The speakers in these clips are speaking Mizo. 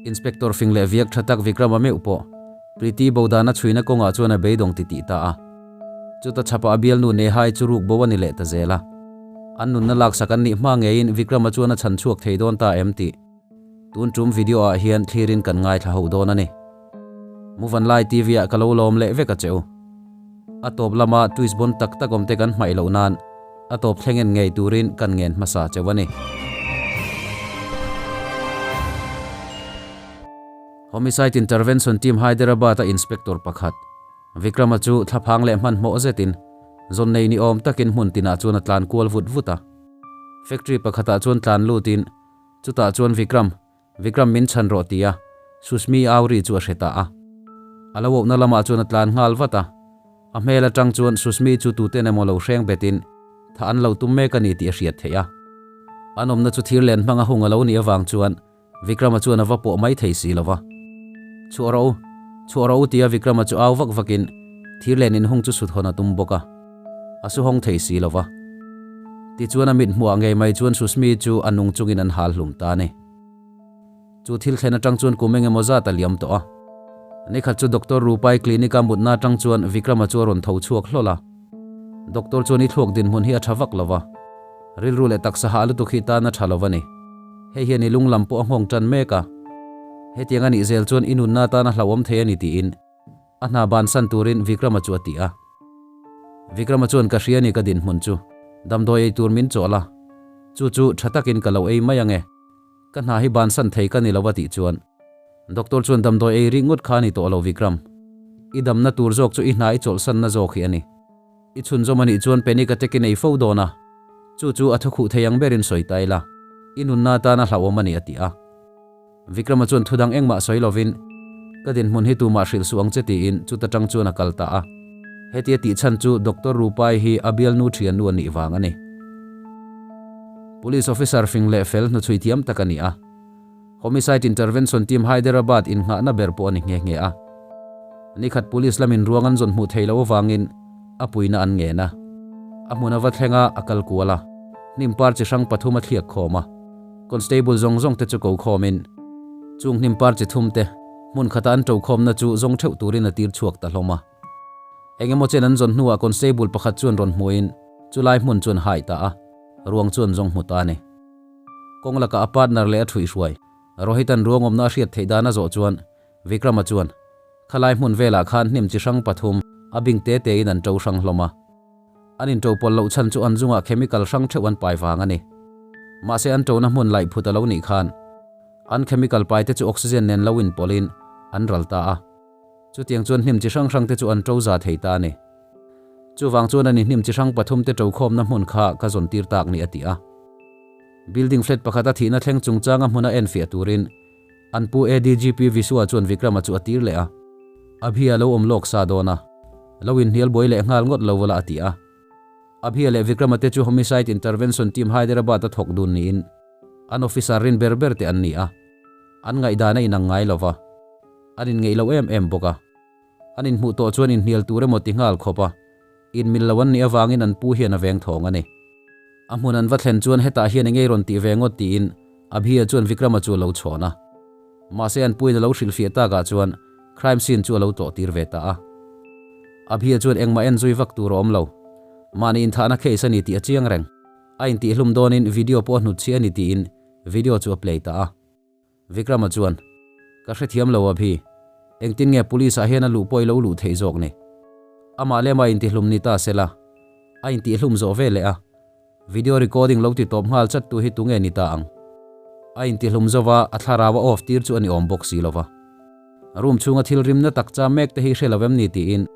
Inspector fing leh viak tha tak Vikrama meuh pawh Preeti bo dana chhuina kawngah chuan a beidawng ti tih ta a. Chuta chhapah a bialnu Nehai chu ruk bo a ni leh ta zel a. An nunna laksak an nih hma ngeiin Vikrama chuan a chhan chhuak thei dawn ta em tih tun tum video ah hian thlirin kan ngaithla ho dawn a ni. Muvanlai TV ah ka lo lawm leh vek a che u. A tawp lama twist bon tak tak awm te kan hmaih loh nan a tawp thleng en ngei turin kan ngen hmasa cheu a ni. Homicide Intervention Team Hyderabad-a Inspector pakhat, Vikrama chu thlaphang leh hmanhmawh zetin zawn nei ni awm takin hmun tinah chuan a tlan kual vut vut a. Factory pakhatah chuan tlan lutin chutah chuan Vikram, Vikram min chhan rawh tia Sushmi au ri chu a hre ta a. A lo auhna lamah chuan a tlan nghal vat a. A hmel atang chuan Sushmi chu tuten emaw lo hreng betin tha an lo tum mek a ni tih a hriat theih a. An awmna chu thir len hmanga hung a lo nih avang chuan Vikrama chuan a va pawh mai thei si lo va. Chhuah rawh u, chhuah rawh u tia Vikrama chu au vak vakin thir len inhung chu sut hawn a tum bawk a. A su hawng thei si lo va. Tichuan a mit hmuah ngei mai chuan Sushmi chu a nung chungin an hal hlum ta a ni. Chu thil thlen atang chuan kum engemaw zat a liam tawh a. Nikhat chu Doctor Rupai clinic a mutna atang chuan Vikrama chu a rawn tho chhuak hlawl a. Doctor chuan i thluak dinhmun hi a tha vak lo va. Rilru leh taksa hah lutuk hi tan a tha lo a ni. Hei hian i lung lam pawh a nghawng tan mek a. Hetiang a nih zel chuan i nunna atan a hlauhawm thei a ni tiin a hna bansan turin Vikrama chu a ti a. Vikrama chuan ka hria ni ka dinhmun chu damdawi ei tur min chawlh a, chu chu tha takin ka lo ei mai ange. Ka hna hi bansan thei ka ni lo a tih chuan Doctor chuan damdawi ei rik ngawt kha a ni tawh lo Vikram. I damna tur zawk chu i hna i chawlhsanna zawk hi a ni. I chhunzawm a nih chuan panic attack i nei fo dawn a, chu chu a thawkhuh thei ang berin sawi ta ila, i nunna atana hlauhawm a ni a ti a. Vikrama chuan thudang engmah sawi lovin, Ka dinhmun hi tumah hrilh suh ang che tiin chuta tang chuan a kal ta a. Hetia tih chhan chu Doctor Rupai hi a bialnu thiannu a nih vang a ni. Police officer fing leh fel hnuchhui thiam tak a ni a. Homicide Intervention Team Hyderabad innghahna ber pawh a ni nghe nghe a. Nikhat Police lamin ruang an zawn hmuh thei loh avangin a puina an ngen a. A hmun a va thleng a, a kal kual a. Hnim par chi hrang pathum a thliak khawm a. Constable zawng zawng te chu ko khawmin chung hnim par chi thum te hmun khata an to khawmna chu zawng theuh turin a tir chhuak ta hlawm a. Engemaw chen an zawn hnuah Constable pakhat chuan rawn hmuhin chulai hmun chuan hai ta a, ruang chuan zawng hmu ta a ni. Kawng lakah a partner leh a ṭhuihhruai, Rohit-a'n ruangawmna a hriat theih dan a zawh chuan Vikrama chuan, Khalai hmun velah khan hnim chi hrang pathum a bing te tein an ṭo hrang hlawm a. An inṭo pawlh loh chhan chu an zungah chemical hrang ṭheuh an pai vang a ni. Mahse an ṭona hmun laih phut a lo nih khan an chemical pai te chu oxygen nen lo inpawlhin an ral ta a. Chutiang chuan hnim chi hrang hrang te chu an ṭo za thei ta a ni. Chuvang chuan ani hnim chi hrang pathum te ṭo khawmna hmun kha ka zawn tir tak ni a ti a. Building flat pakhat a thihna thleng chungchanga hmuna enfiah turin an pu ADGP Viswa chuan Vikrama chu a tir leh a. Abhi a lo awm lawk sa dawn a, lo inhnial buai leh nghal ngawt lo vawlah a ti a. Abhi leh Vikrama te chu Homicide Intervention Team Hyderabad a thawk dun niin an officer rin ber ber te an ni a. An ngaihdan a inang ngai lo va, an inngeih lo em em bawk a. An inhmuh tawh chuan inhnial tur emaw ti nghal khawp a, inmil lo an nih avangin an pu hian a veng thawng a ni. A hmun an va thlen chuan hetah hian engei rawn tih ve ngawt tiin Abhi-a chuan Vikrama chu a lo chhawn a. Mahse an puin a lo hrilhfiah takah chuan crime scene chu a lo tlawh tir ve ta a. Abhi-a chuan engmah en zui vak tur a awm lo. Mahni inthahna case a ni tih a chiang reng. A intihhlum dawnin video pawh a hnutchhiah a ni tiin video chu a play ta a. Vikrama chuan, Ka hrethiam lo Abhi, engtin nge police ah hian a luh pawh i lo luh theih zawk ni? Amah lema intihlum ni ta sela, a intihlum zawh ve leh a, video recording lo ti tawp nghal chat tu hi tunge ni ta ang? A intihlum zova a thlarau a off tir chu a ni awm bawk si lova. Room chhunga thil rimna tak cha mek te hi hre lo em ni tiin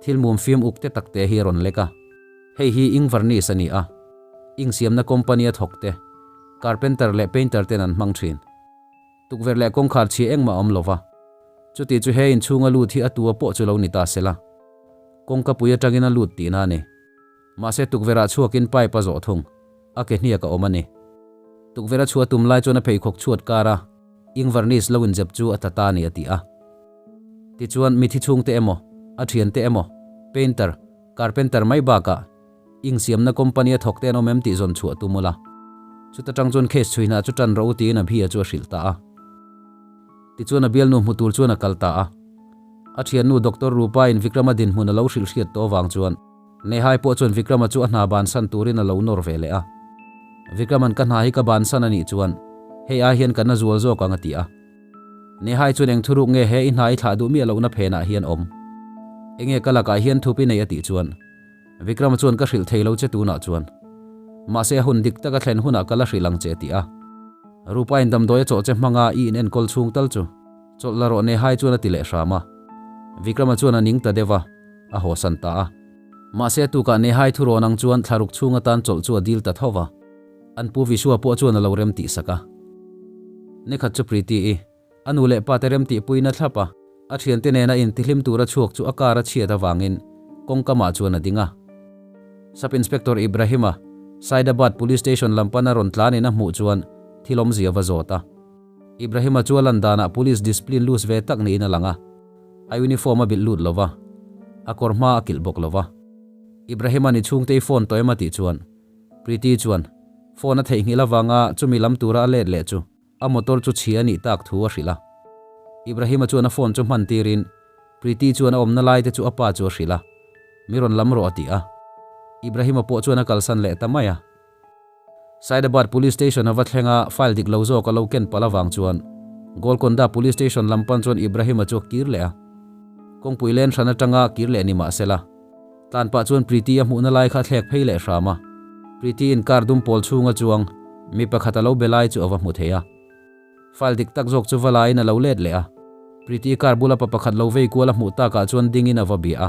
thil mum fim uk te tak te hi a rawn lek a. Hei hi ing varnish a ni a, ing siamna company a thawk te, Carpenter leh painter ten an hmang thin. Tukverh leh kawngkhar chhia engmah a awm lo va. Chuti chu he inchhunga lut hi a tua pawh chu lo ni ta sela. Kawngka pui atangin a lut tihna a ni. Mahse tukverhah chhuakin pipe a zawh thung. A ke hniak a awm a ni. Tukverh a chhuah tum lai chuan a pheikhawk chhuat kar a, ing varnish lo inzep chu a tla ta a ni a ti a. Tichuan mithi chhungte emaw, a thiante emaw, painter, carpenter mai bakah, Ing siamna company a thawk te an awm em tih zawn chhuah tum ula. Chuta tang chuan case chhuihna chu tan rawh u tiin Abhi-a chu a hrilh ta a. Tichuan a bialnu hmu tur chuan a kal ta a. A thiannu Doctor Rupa-in Vikrama dinhmun a lo hrilh hriat tawh avang chuan Nehai pawh chuan Vikrama chu a hna bansan turin a lo nawr ve leh a. Vikrama'n ka hna hi ka bansan a nih chuan hei ai hian ka na zual zawk ang a ti a. Nehai chuan eng thuruk nge he i hna i thlah duh miah lohna phenah hian awm? Enge ka lakah hian thup i nei a tih chuan Vikrama chuan ka hrilh thei lo che tunah chuan. Mahse a hun dik taka thlen hunah ka la hrilh ang che a ti a. Rupa-in damdawi a chawh che hmanga i inenkawl chhung tal chu chawlh la rawh Nehai chuan a ti leh hram a. Vikrama chuan a ning ta deuh a. a hawsan ta a. Mahse a tukah Nehai thurawn ang chuan thlaruk chhung atan chawlh chu a dil ta tho va. An pu Vishua pawh chuan a lo rem tih sak a. Nikhat chu Preeti-i, a nu leh pa te rem tih puiin a thlap a, a thiante nena intihlim tura chhuak chu a car a chhiat avangin kawngkamah chuan a ding a. Sub Inspector Ibrahim-a Saidabad Police Station lam pana rawn tlanin a hmuh chuan thil awmzia va zawt a. Ibrahim-a chu a lan danah police discipline loose ve tak niin a lang a, a uniform a bilh lut lo va, a kawr hma a kilh bawk lo va. Ibrahim-a ni chhungte i phone tawh em a tih chuan Preeti chuan phone a theihnghilh avanga chumi lam tura a let leh chu a motor chu chhi a nih tak thu a hrilh a. Ibrahim-a chuan a phone chu hman tirin Preeti chuan a awmna lai te chu a pa chu a hrilh a, mi rawn lam rawh a ti a. Ibrahim-a pawh chuan a kalsan leh ta mai a. Saidabad Police Station a va thleng a, file dik lo zawk a lo ken palh avang chuan Golconda Police Station lam pan chuan Ibrahim-a chu a kir leh a. Kawngpui len hran atanga kir leh ni mah sela, tlan pah chuan Preeti a hmuhna lai kha a thlek phei leh hram a. Preeti-in car dum pawl chhunga chuang mi pakhat a lo be lai chu a va hmu thei a. File dik tak zawk chu va laiin a lo let leh a. Preeti car bula pa pakhat lo vei kual a hmuh takah chuan dingin a va bia a.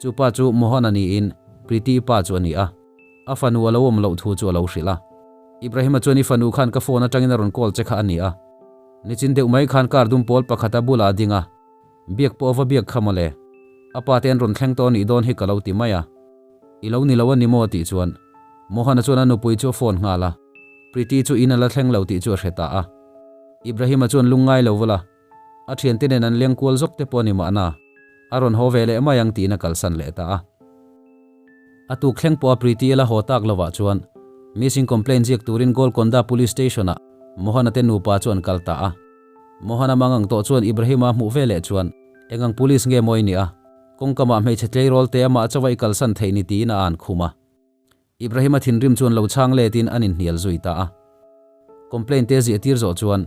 Chu pa chu Mohan-a niin Preeti-i pa chu a ni a. A fanu a lo awm loh thu chu a lo hrilh a. Ibrahim-a chuan i fanu khan ka phone atangin a rawn call che kha a ni a. Nichin deuh mai khan car dum pawl pakhat a bulah a ding a. Biak pawh a va biak kha mawle. A pa te an rawn thleng tawh a nih dawn hi ka lo ti mai a. I lo ni lo a ni maw tih chuan Mohan-a chuan a nupui chu a phone nghal a. Preeti chu in a la thleng lo tih chu a hre ta a. Ibrahim-a chuan lungngai lo vula a thiante nen an leng kual zawk te pawh a ni mahna a rawn haw ve leh mai ang tiin a kalsan leh ta a. A tuk thleng pawh a Preeti a la haw tak lovah chuan missing complaint ziak turin Golconda Police Station-ah Mohana te nupa chu an kal ta a. Mohana mangang tawh chuan Ibrahim-a hmuh ve leh chuan engang police nge maw i nih a, kawngkamah hmeichhe tleirawl te amah chawa i kalsan theih ni tiin a an khum a. Ibrahim-a thinrim chuan lo chhang letin an inhnial zui ta a. Complaint te ziah tir zawh chuan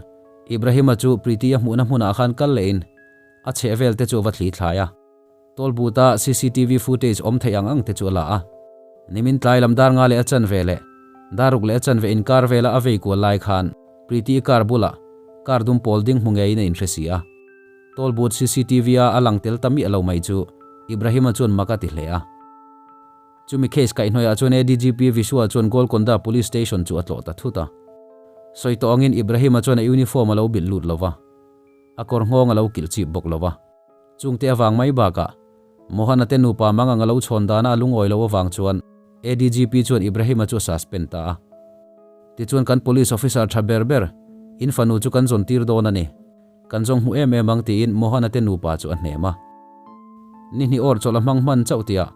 Ibrahim-a chu Preeti-a hmuhna hmunah khan kal lehin a chhehvel te chu a va thli thlai a. Toll booth-a cctv footage awm theih ang ang te chu a la a. Nimin tlai lam dar nga leh a chanve leh dar ruk leh a chanve inkar vela a vei kual lai khan Preeti-i car bulah car dum pawl ding hmu ngeiin a inhre si a. Toll booth cctv-a a lang tel ta miah lo mai chu Ibrahim-a chuan mak a ti hle a. Chumi case kaihhnawihah chuan ADGP Vishwa chuan Golconda Police Station chu a tlawh ta thut a. Sawi tawh angin Ibrahim-a chuan a uniform a lo bilh lut lo va, a kawr nghawng a lo kilh chip bawk lo va. Chungte avang mai bakah Mohan-a te nupa mangang a lo chhawn dana a lungawi lo avang chuan ADGP chuan Ibrahim-a chu a suspend ta a. Tichuan kan police officer tha ber ber in fanu chu kan zawn tir dawn a ni. Kan zawng hmu em em ang tiin Mohan-a te nupa chu a hnem a. Ni hnih awr chawlh a hmang hman chauh tiah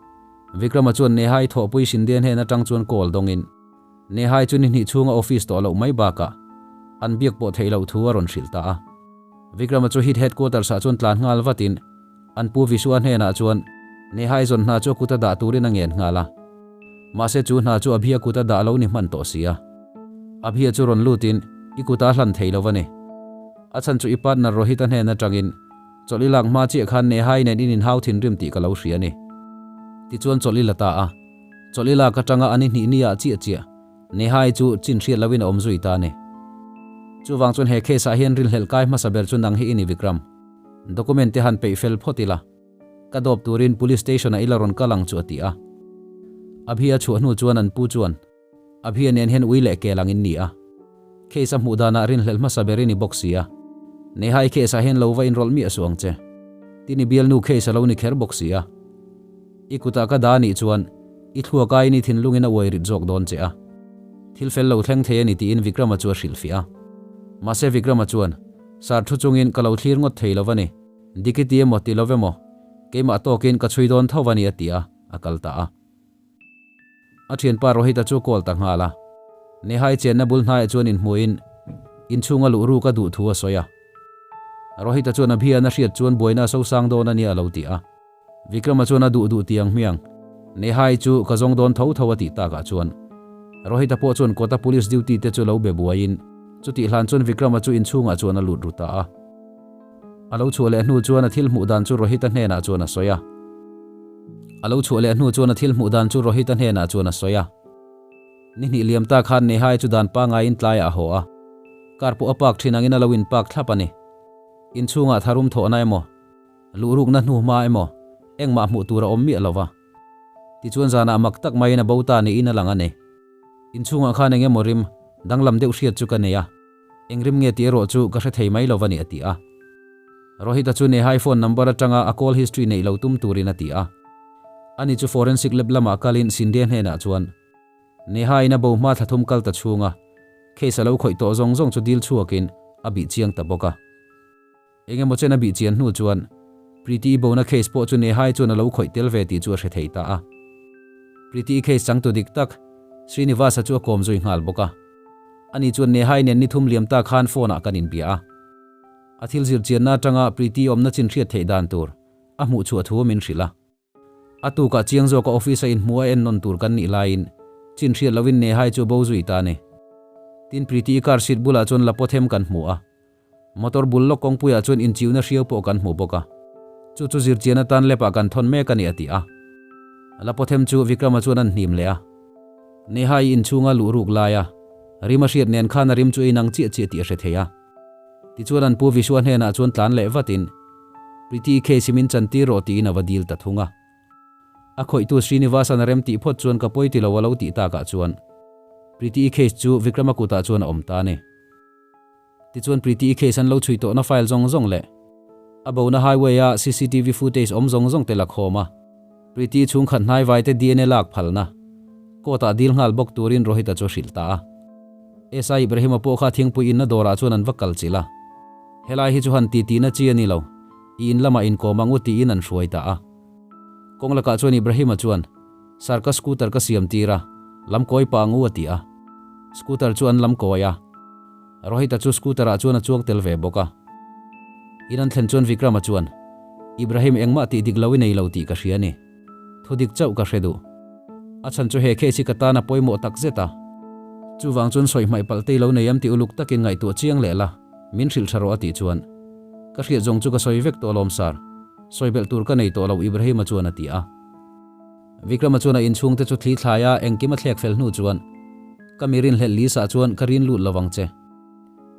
Vikrama chuan Nehai thawhpui Shinde hnen atang chuan call dawngin Nehai chu ni hnih chhunga office tawh loh mai bakah an biak pawh theih loh thu a rawn hrilh ta a. Vikrama chu hit headquarters ah chuan tlan nghal vatin an pu Vishwa hnenah chuan Nehai zawn hna chu a kut a dah turin a ngen nghal a. Mahse chu hna chu Abhia kut a dah lo ni hman tawh si a. Abhia chu rawn lutin i kut a hlan thei lo a ni. A chhan chu i partner Rohit-a hnen atangin chawlh i lak hma chiah khan Nehai nen in inhau thinrim tih ka lo hria a ni. Tichuan chawlh i la ta a. Chawlh i lak atanga an i hnih ni ah chiah chiah Nehai chu chin hriat loin a awm zui ta a ni. Chuvang chuan he case ah hian rinhlelh kai hmasa ber chu nang hi i ni Vikram. Document te han peih fel phawt ila. Ka dawp turin police station ah ila rawn kal ang chu a ti a. Abhi a chhuah hnu chuan an pu chuan Abhi nen hian ui leh kel ang in ni a. Case a hmuh danah rinhlelh hmasa ber i ni bawk si a. Nehai case ah hian lo va inrawlh miah suh ang che. Tin i bialnu case a lo ni kher bawk si a. I kutah ka dah anih chuan i thluak aiin i thinlungin a uai rit zawk dawn che a. Thil fel lo thleng thei a ni tiin Vikrama chu a hrilhfiah a. Mahse Vikrama chuan, Sir thu chungin ka lo thlir ngawt thei lo va ni. Dik i ti emaw ti lo emaw, keimah tawkin ka chhui dawn tho va ni a ti a, a kal ta a. A thianpa Rohit-a chu call ta nghal a. Nehai chenna bul hnaiah chuan inhmuhin inchhunga luh ruk a duh thu a sawi a. Rohit-a chuan Abhi-a'n a hriat chuan buaina a sosang dawn a nia a lo ti a. Vikrama chuan a duh duh ti ang hmiang. Neha-i chu ka zawng dawn tho tho a tih takah chuan Rohit-a pawh chuan kawta police duty te chu lo be buaiin chutih hlan chuan Vikrama chu inchhungah chuan a lut ru ta a. A lo chhuah leh hnu chuan a thil hmuh dan chu Rohit-a hnenah chuan a sawi a. A lo chhuah leh hnu chuan a thil hmuh dan chu Rohit-a hnenah chuan a sawi a. Ni hnih liam ta khan Nehai chu dan pangaiin tlaiah a haw a. Car pawh a park thin angin a lo in park thlap a ni. Inchhungah tharum thawhna emaw, luhrukna hnuhma emaw engmah hmuh tur a awm miah lo va. Tichuan zanah mak tak maiin a bo ta niin a lang a ni. Inchhungah khan eng emaw rim danglam deuh hriat chu ka nei a. Eng rim nge tih erawh chu ka hre thei mai lo va ni a ti a. Rohit-a chu Nehai phone number atanga a call history neih lo tum turin a ti a. Ani chu forensic lab lamah kalin Sindhe hnenah chuan Neha-in a bo hma thla thum kal ta chhunga case a lo khawih tawh zawng zawng chu dil chhuakin a bih chiang ta bawk a. Eng emaw chen a bih chian hnu chuan Preeti-i bona case pawh chu Nehai chuan a lo khawih tel ve tih chu a hre thei ta a. Preeti-i case changtu dik tak Srinivasa chu a kawm zui nghal bawk a. Ani chuan Nehai nen ni thum liam ta khan phone ah kan inbia a. A thil zir chianna atanga Preeti awmna chin hriat theih dan tur a hmuh chhuah thu min hrilh a. A tukah chiang zawka office a inhmuh a ennawn tur kan nih laiin chin hriat lohin Nehai chu a bo zui ta a ni. Tin Preeti-i car seat bulah chuan lapaw them kan hmu a. Motor bul lawk kawngpuiah chuan inchiuna hriau pawh kan hmu bawk a. Chu chu zirchian atan lap ah kan thawn mek a ni a ti a. Lapawthem chu Vikrama chuan an hnim leh a. Neha-i inchhunga luh ruk laia rim a hriat nen khan a rim chu a inang chiah chiah tih a hre thei a. Tichuan an pu Vishwa hnenah chuan tlan leh vatin, Priti i case hi min chantir rawh tiin a va dil ta thung a. A khawihtu Srinivasan a rem tih phawt chuan ka pawi ti lo a lo tih takah chuan Priti i case chu Vikrama kutah chuan a awm ta a ni. Tichuan Preeti-i case an lo chhui tawhna file zawng zawng leh a bona highway-a cctv footage awm zawng zawng te la khawm a, Preeti-i chhungkhat hnaivai te dna lak phalna court-ah dil nghal bawk turin Rohit-a chu a hrilh ta a. SI Ibrahim-a pawh kha thingpui inna dawrah chuan an va kal chilh a, Helai hi chu han titi na chi a ni lo, i in lamah inkawm ang u tiin an hruai ta a. Kawng lakah chuan Ibrahim-a chuan, Sir ka scooter ka siam tir a, lam kawi pah ang u a ti a. Scooter chu an lam kawi a. Rohit-a chu scooter-ah chuan a chuang tel ve bawk a. In an thlen chuan Vikram-a chuan, Ibrahim engmah tih dik lo i nei lo tih ka hria a ni. Thu dik chauh ka hre duh. A chhan chu he case hi ka tan a pawimawh tak zet a. Chuvang chuan sawi hmaih palh te i lo nei em tih uluk takin ngaihtuah chiang leh la, min hrilh tha rawh a tih chuan, Ka hriat zawng chu ka sawi vek tawh alawm sir. Sawi belh tur ka nei tawh lo Ibrahim-a chuan a ti a. Vikrama chuan a inchhung te chu thli thlai a engkim a thlek fel hnu chuan, Ka mi rinhlelh Lisa chuan ka rin lut lovang che.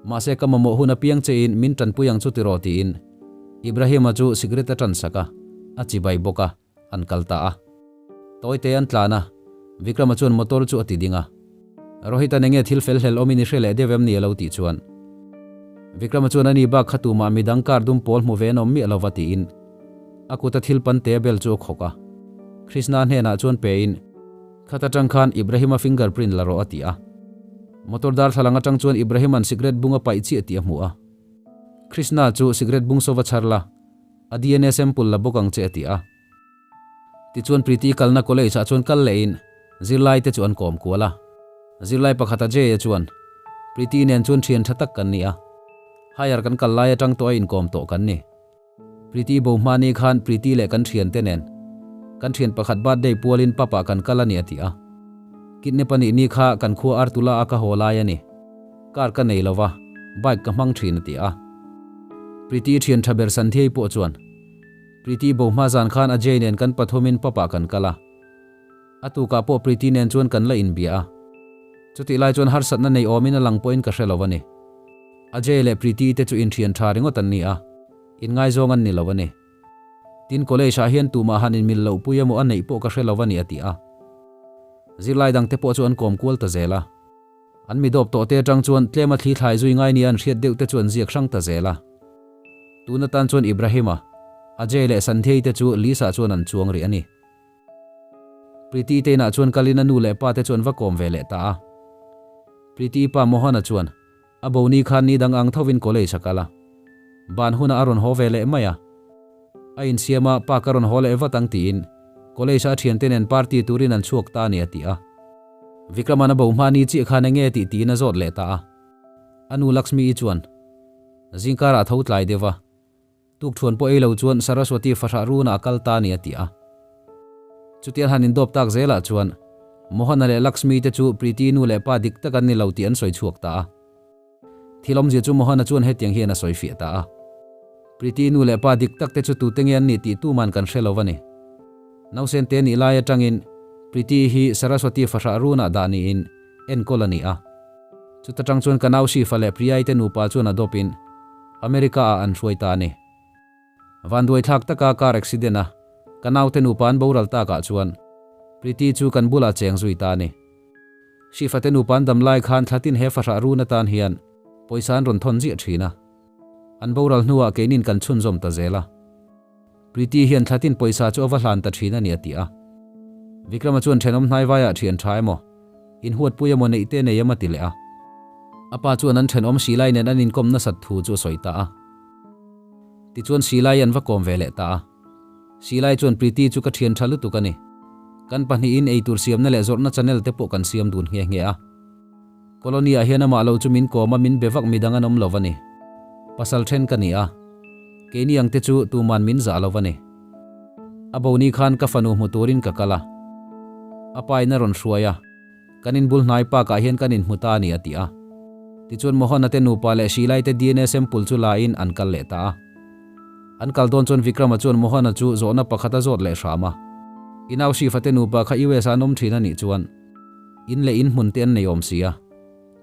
Mahse ka mamawh hun apiang che in min tanpui ang chu tiraw tiin Ibrahim-a chu cigarette a tan sak a, a chibai bawk a, an kal ta a. Tawite an tlan a, Vikrama chuan motor chu a ti ding a. Rohit-a'n enge thil fel hlel awmin i hre leh deuh em ni a lo tih chuan Vikrama chuan ani bak kha tumah midang car dum pawl hmu ve an awm miah lova tiin a kuta thil pante a bel chu a khawk a. Krishna hnenah chuan pein khat atang khan Ibrahim-a finger print la rawh a ti a. Motor darthlalang atang chuan Ibrahim-a'n cigarette bung a paih chiah tih a hmu a. Krishna chu cigarette bung sova chhar la, a dna sample la bawk ang che a ti a. Tichuan Preeti kalna college ah chuan kal lehin zirlai te chu an kawm kual a. Zirlai pakhat Ajay-a chuan, Preeti nen chuan thian tha tak kan ni a. Higher kan kal lai atang tawh a inkawm tawh kan ni. Preeti bo hmani khan Preeti leh kan thian te nen kan thian pakhat birthday pualin pub ah kan kal a ni a ti a. Kidnap a nih ni kha kan khua Artula a ka haw lai a ni. Car ka nei lova, bike ka hmang thin a ti a. Preeti thian tha ber Sandhya-i pawh chuan, Preeti bo hma zan khan Ajay nen kan pathumin pub ah kan kal a. A tukah pawh Preeti nen chuan kan la inbia a. Chutih lai chuan harsatna nei awmin a lang pawhin ka hre lo a ni. Ajay leh Preeti te chu inthian tha ringawt an ni a, inngaizawng an ni lo a ni. Tin college ah hian tumah han inmil loh pui emaw a neih pawh ka hre lo a ni a ti a. Zirlai dangte pawh chu an kawm kual ta zel a. An mi dawp tawh te atang chuan tlema thli thlai zui ngai nia an hriat deuh te chu an ziak hrang ta zel a. Tun atan chuan Ibrahim-a, Ajay leh Sandhya-i te chu Lisa chuan an chuang rih a ni. Preeti te inah chuan kalin a nu leh pa te chu an va kawm ve leh ta a. Preeti-i pa Mohan-a chuan a bo ni khan ni dang ang thovin college a kal a. Ban hunah a rawn haw ve leh mai a. A insiam a, pa ka rawn haw leh vat ang tiin college-a a thiante nen party turin an chhuak ta a ni a ti a. Vikraman a bo hma ni chiah khan enge tih tiin a zawt leh ta a. A nu Lakshmi-i chuan, Zingkarah a tho tlai deuh a. Tukṭhuan pawh ei lo chuan Saraswati fahrah runah a kal ta a ni a ti a. Chutiang han indawp tak zelah chuan Mohana leh Lakshmi te chu Preeti nu leh pa dik tak an ni lo tih an sawi chhuak ta a. Thil awmzia chu Mohana chuan hetiang hian a sawi fiah ta a. Preeti nu leh pa dik tak te chu tute nge an nih tih tuman kan hre lo a ni. Nausen te nih lai atangin Preeti hi Saraswati fahrah runah dah niin enkawl a ni a. Chuta tang chuan ka nau Shifa leh Priyai te nupa chuan a dawpin America ah an hruai ta a ni. Vanduai thlak taka car accident a ka naute nupa an boral takah chuan Priti chu kan bulah cheng zui ta a ni. Shifa te nupa an dam lai khan thlatin he fahrah run atan hian pawisa an rawn thawn ziah thin a. An boral hnuah keinin kan chhunzawm ta zel a. Priti hian thlatin pawisa chu a va hlan ta thin a ni a ti a. Vikrama chuan thenawm hnaivaiah thian tha emaw, inhuatpui emaw neih te nei em a ti leh a. A pa chuan an thenawm Silai nen an inkawm nasat thu chu a sawi ta a. Tichuan Silai an va kawm ve leh ta a. Silai chuan Priti chu ka thian tha lutuk a ni. Kan pahnihin eitur siamna leh zawrhna channel te pawh kan siam dun nghe nghe a. Colony ah hian amah lo chu min kawm a, min be vak midang an awm lo a ni. Pasal then ka ni a. Keini ang te chu tuman min zah lo a ni. A bo ni khan ka fanu hmu turin ka kal a. A pa in a rawn hruai a. Kan inbul hnai park ah hian kan inhmu ta a ni a ti a. Tichuan Mohana te nupa leh Shilai te DNA sample chu la in an kal leh ta a. An kal dawn chuan Vikrama chuan Mohana chu zawhna pakhat a zawt leh hram a. I nau Shifa te nupa kha US ah an awm thin a nih chuan In leh in hmun te an nei awm si a,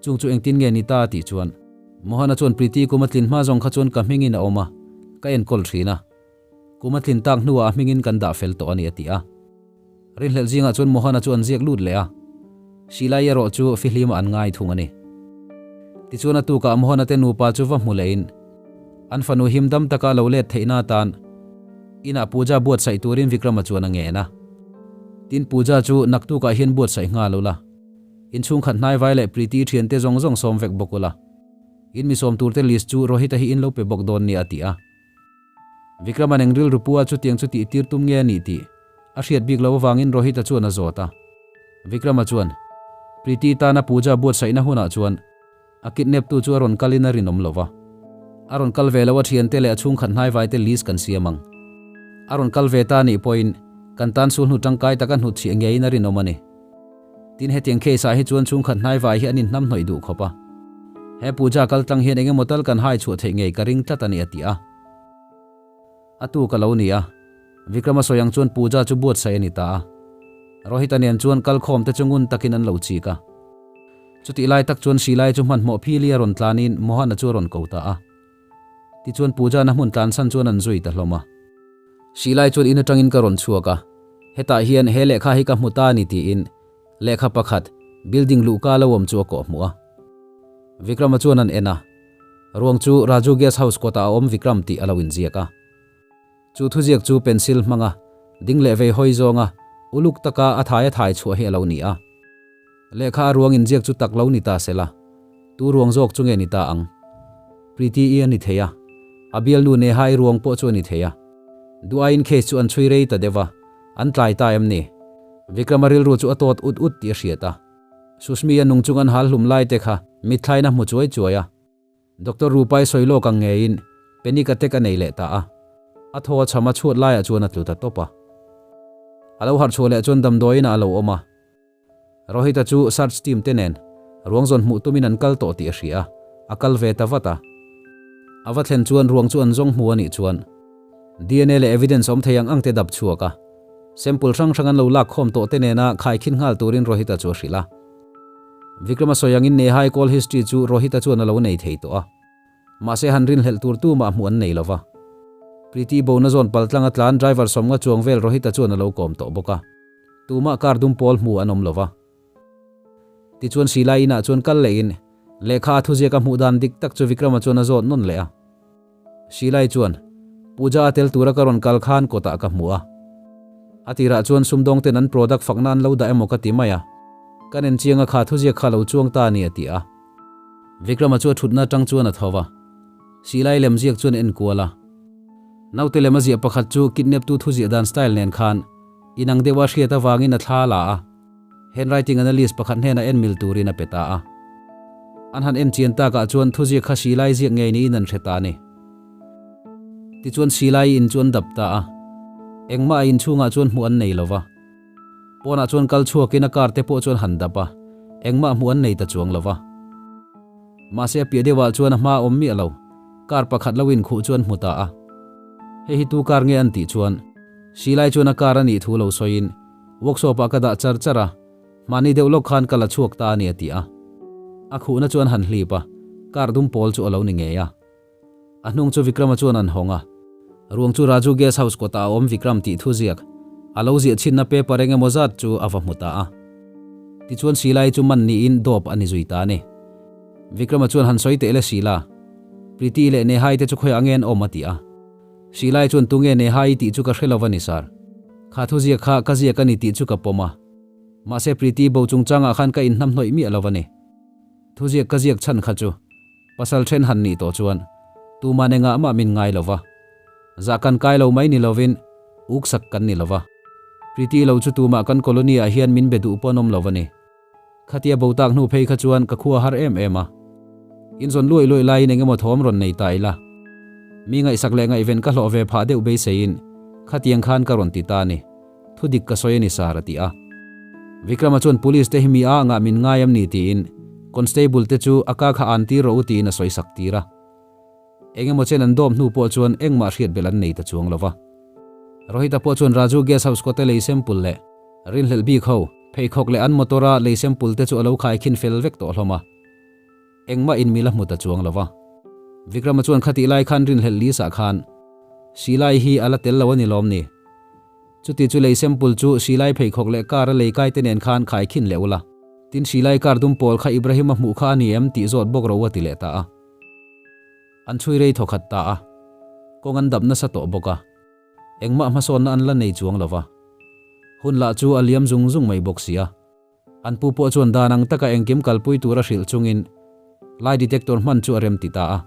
chung chu engtin nge ni ta a tih chuan Mohana chuan Priti kum a tlin hma zawng kha chuan ka hmingin a awm a, ka enkawl thin a. Kum a tlin tak hnuah a hmingin kan dah fel tawh a ni a ti a. Rinhlelh zingah chuan Mohana chu an ziak lut leh a, Shilai erawh chu fihlimah an ngai thung a ni. Tichuan a tukah Mohana te nupa chu va hmu lehin an fanu him dam taka lo let theihna atan inah puja buatsaih turin Vikrama chuan a ngen a. Tin puja chu naktukah hian buatsaih nghal ula, inchhungkhat hnaivai leh Priti thiante zawng zawng sawm vek bawk ula, in mi sawm turte list chu Rohit-a hi in lo pe bawk dawn nia a ti a. Vikrama'n eng rilru pua chutiang chu tih tir tum nge a nih tih a hriat bik loh avangin Rohit-a chuan a zawt a. Vikrama chuan Priti tana puja buatsaihna hunah chuan A kidnap tu chu a rawn kalin a rinawm lo va. A rawn kal ve lo a thiante leh a chhungkhat hnaivaite list kan siam ang. A rawn kal ve ta nih pawhin kan tan sulhnu tangkai taka hnutchhiah ngeiin a rinawm a ni. Tin hetiang case ah hi chuan chhungkhat hnaivai hi an inhnamhnawih duh khawp a. He puja kal tlang hian engemaw tal kan hai chhuah theih ngei ka ring tlat a ni a ti a. A tu ka lo ni a. Vikrama sawi ang chuan puja chu buatsaih a ni ta a. Rohit-a nen chuan kalkhawm te chu ngun takin an lo chik a. Chutih lai tak chuan Shilai chu hmanhmawh phili a rawn tlanin Mohan-a chu a rawn ko ta a. Tichuan Puja-na hmun tlansan chuan an zui ta hlawm a. Shilai chuan in atangin ka rawn chhuak a, hetah hian he lehkha hi ka hmu ta a ni tiin lehkha pakhat building luhka lo awm chu a kawh hmuh a. Vikrama chuan an en a, ruang chu Raju Guest House kawtah a awm Vikram tih a lo inziak a. Chu thuziak chu pencil hmanga ding leh vei hawi zawnga uluk taka a thai a thai chhuah hi a lo ni a. Lehkha a ruang inziak chu tak lo ni ta se la, tu ruang zawk chu nge ni ta ang? Preeti i a ni thei a, a bialnu Neha i ruang pawh chu a ni thei a. Duh aiin case chu an chhui rei ta deuh a, an tlai ta em ni? Vikrama rilru chu a tawt ut ut tih a hriat a. Sushmi a nung chung an hal hlum lai te kha mitthlain a hmu chuai chuai a. Doctor Rupai sawi lawk ang ngeiin panic attack a nei leh ta a, a thaw a chham a chhuat laiah chuan a tlu ta tawp a. A lo harh chhuah leh chuan damdawiin ah a lo awm a. Rohit-a chu search team te nen ruang zawn hmuh tumin an kal tawh tih a hria a, a kal ve ta vat a. A va thlen chuan ruang chu an zawng hmu a nih chuan DNA leh evidence awm thei ang ang te dap chhuak a, sample hrang hrang an lo lak khawm tawh te nena khaikhin nghal turin Rohit-a chu a hrilh a. Vikrama sawi angin Nehai call history chu Rohit-a chuan a lo nei thei tawh a. Mahse han rinhlelh tur tumah hmuh an nei lo va. Preeti bona zawn paltlang a tlan driver sawmnga chuang vel Rohit-a chuan a lo kawm tawh bawk a. Tumah car dum pawl hmu an awm lo va. Tichuan Shilai inah chuan kal lehin lehkha a thuziak a hmuh dan dik tak chu Vikrama chuan a zawt nawn leh a. Shilai chuan, Puja a tel tura ka rawn kal khan kawtah ka hmu a. A tirah chuan sumdawngten an product fakna an lo dah emaw ka ti mai a. Ka nen chianga kha thuziak kha lo chuang ta a ni a ti a. Vikrama chu a thutna atang chuan a tho va. Shilai lem ziak chuan a en kual a. Naute lem a ziah pakhat chu kidnap tu thuziah dan style nen khan inang deuha hriat avangin a thla la a. Handwriting analyst pakhat hnenah en mil turin a pe ta a. An han en chian takah chuan thuziak kha Shilai ziak ngei niin an hre ta a ni. Tichuan Silai in chu an dap ta a, engmah a inchhungah chuan hmuh an nei lo va. Pawnah chuan kal chhuakin a car te pawh chuan han dap a, engmah hmuh an nei ta chuang lo va. Mahse a piah deuhah chuan a hma a awm miah lo, car pakhat lo inkhuh chu an hmu ta a. Hei hi tu car nge an tih chuan, Silai chuan a car a nih thu lo sawiin workshop ah ka dah char char a, Mahni deuh lawk khan ka la chhuak ta a ni a ti a. A khuhna chuan han hlip a, car dum pawl chu a lo ni ngei a. A hnung chu Vikrama chuan an hawng a. Ruang chu Raju Guest House kawtah a awm Vikram tih thu ziak a lo ziah chhinna paper eng emaw zat chu a va hmu ta a. Tichuan Silai chu man niin dawp a ni zui ta a ni. Vikrama chuan han sawi teh le Sila, Priti leh Nehai te chu khawiah nge an awm a ti a. Silai chuan tunge Nehai tih chu ka hre lo va ni sir. Kha thu ziak kha ka ziak a ni tih chu ka pawm a. Mahse Priti bo chungchangah khan ka inhnamhnawih miah lo a ni. Thuziak ka ziak chhan kha chu pasal then han nih tawh chuan tuman engah mah min ngai lo va. Zah kan kai lo mai ni lovin uksak kan ni lo va. Priti lo chu tumah kan colony ah hian min be duh pawh an awm lo a ni. Khatia bo tak hnu phei kha chuan ka khua har em em a. Inzawn luaih luaih laiin engemaw thawm rawn nei ta ila. Mi ngaihsak leh ngaihven ka hlawh ve phah deuh beiseiin khatiang khan ka rawn ti ta a ni. Thu dik ka sawi a ni sir a ti a. Vikrama chuan police te hi mi a angah min ngai am ni tiin constable te chu a ka kha an tir rawh u tiin a sawi sak tir a. Engemaw chen an dawm hnu pawh chuan engmah hriat belh an nei ta chuang lo va. Rohita pawh chuan Raju guest house kawta lei sample leh rinhlelh bik ho pheikhawk leh an motor a lei sample te chu a lo khaikhin fel vek tawh hlawm a. Engmah in mil a hmu ta chuang lo va. Vikrama chuan khatih lai khan rinhlelh Lisa khan Silai hi a la tel lo a ni lawm ni? Chuti chu lei sample chu Silai pheikhawk leh car a lei kai te nen khan khaikhin leh ula. Tin Silai car dum pawl kha Ibrahim a hmuh kha a ni em tih zawt bawk ro a ti leh ta a. An chhui rei thawkhat ta a. Kawng an dap nasa tawh bawk a. Engmah hmasawnna an la nei chuang lo va. Hun lah chu a liam zung zung mai bawk si a. An pu pawh chuan dan ang taka engkim kalpui tur a hrilh chungin lie detector hman chu a rem ti ta a.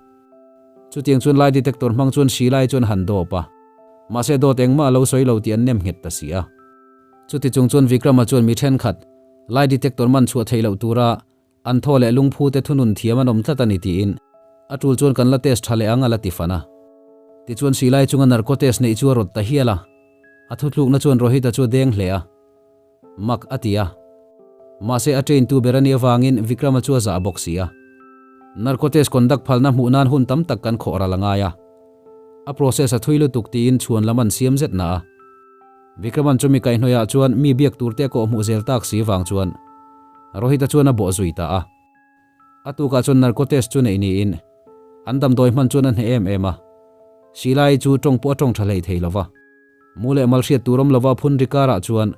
Chutiang chuan lie detector hmang chuan hri lai chuan han dawp a, mahse dawt engmah a lo sawi lo tih an nem nghet ta si a. Chuti chung chuan Vikrama chuan mi thenkhat lie detector man chhuah theih loh tura an thaw leh lungphu te thunun thiam an awm tlat a ni tiin a tul chuan kan la test tha leh ang a la ti fan a. Tichuan hri lai chunga narco test neih chu a rawt ta hial a, a thutlukna chuan Rohit-a chu a deng hle a. Mak a ti a. Mahse a train tu ber a nih avangin Vikrama chu a zah bawk si a. Narco test conduct phalna hmuh nan hun tam tak kan khawh ral a ngai a. A process a thui lutuk tiin chhuan lam an siam zet na a. Vikraman chumi kaihhnawihah chuan mi biak tur te a kawh hmuh zel tak si vang chuan Rohit-a chuan a bawh zui ta a. A tukah chuan narco test chu neih niin an damdawi hman chuan a hneh em em a. Sheila-i chu tawng pawh a tawng tha hlei thei lo va. Mu leh mal hriat tur awm lova phun ri karah chuan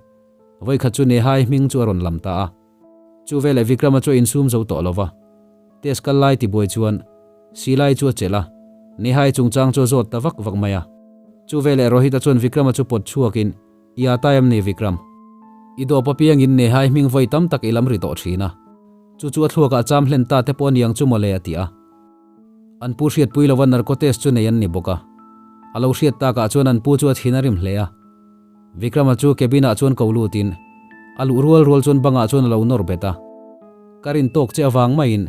vawikhat chu Nehai hming chu a rawn lam ta a. Chu veleh Vikrama chu a insum zo tawh lova. Test kal lai tibuai chuan Silai chu a chelh a, Nehai chungchang chu a zawt ta vak vak mai a. Chu veleh Rohit-a chuan Vikrama chu pawt chhuakin, I â ta em ni Vikram? I dawp apiangin Nehai hming vawi tam tak i lam ri tawh thin a. Chu chu a thluakah cham hlen ta te pawh a niang chu mawle a ti a. An pu hriatpui lova narco test chu nei an ni bawk a. A lo hriat takah chuan an pu chu a thin a rim hle a. Vikrama chu cabin ah chuan ko lutin a luh rual rual chuan bangah chuan a lo nawr bet a. Ka rin tawk che avang maiin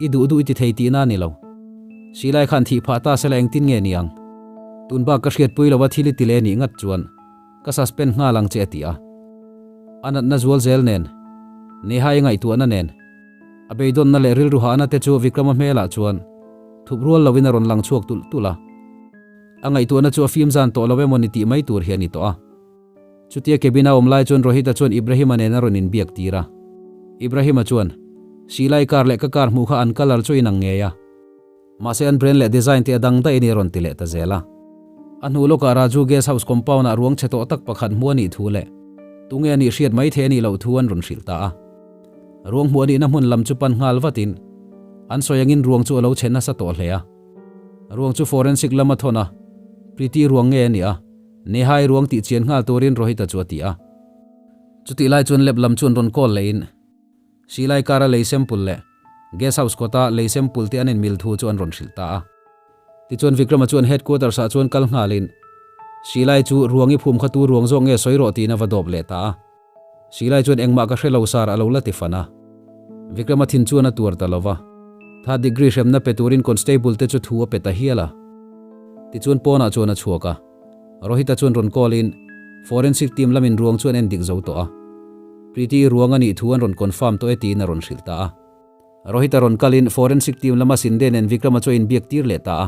i duh duh i ti thei tihna a ni lo. Silai khan thih phah ta sela engtin nge ni ang? Tun bak ka hriatpui lova thil i ti leh nih ngat chuan ka suspend nghal ang che a ti a. A natna zual zel nen, Neha i ngaihtuahna nen, A beidawnna leh rilru hahna te chu Vikrama hmelah chuan thup rual lovin a rawn lang chhuak tulh tulh a. A ngaihtuahna chu a fim zan tawh lo emaw ni tih mai tur hi a ni tawh a. Chutia cabin a awm lai chuan Rohit-a chuan Ibrahim-a nen a rawn inbiak tir a. Ibrahim-a chuan, Silai car leh ka car hmuh kha an colour chu inang ngei a. Mahse an brand leh design te a dang daih a ni a rawn ti leh ta zel a. A hnu lawkah Raju Guest House compound ah ruang chhe tawh tak pakhat hmu a nih thu leh tunge a nih hriat mai thei a nih loh thu an rawn hrilh ta a. Ruang hmuh a nihna hmun lam chu pan nghal vatin an sawi angin ruang chu a lo chhe nasa tawh hle a. Ruang chu forensic lam a thawn a, Priti ruang nge a nih a, Nehai ruang tih chian nghal turin Rohit-a chu a ti a. Chutih lai chuan lab lam chu an rawn call lehin Silai kara lei sample leh Guest House kawta lei sample te an inmil thu chu an rawn hrilh ta a. Tichuan Vikrama chuan Headquarters ah chuan kal nghalin Silai chu ruang i phum kha tu ruang zawk nge sawi rawh tiin a va dawp leh ta a. Silai chuan engmah ka hre lo sar a lo la ti fan a. Vikrama thin chuan a tuar ta lo va. Third degree hremna pe turin constable te chu thu a pe ta hial a. Tichuan pawnah chuan a chhuak a. Rohit-a chuan rawn call in Forensic team lamin ruang chu an en dik zo tawh a. Preeti-i ruang a nih thu an rawn confirm tawh e tiin a rawn hrilh ta a. Rohit-a rawn kalin Forensic team lama Sinde nen Vikrama chu a inbiak tir leh ta a.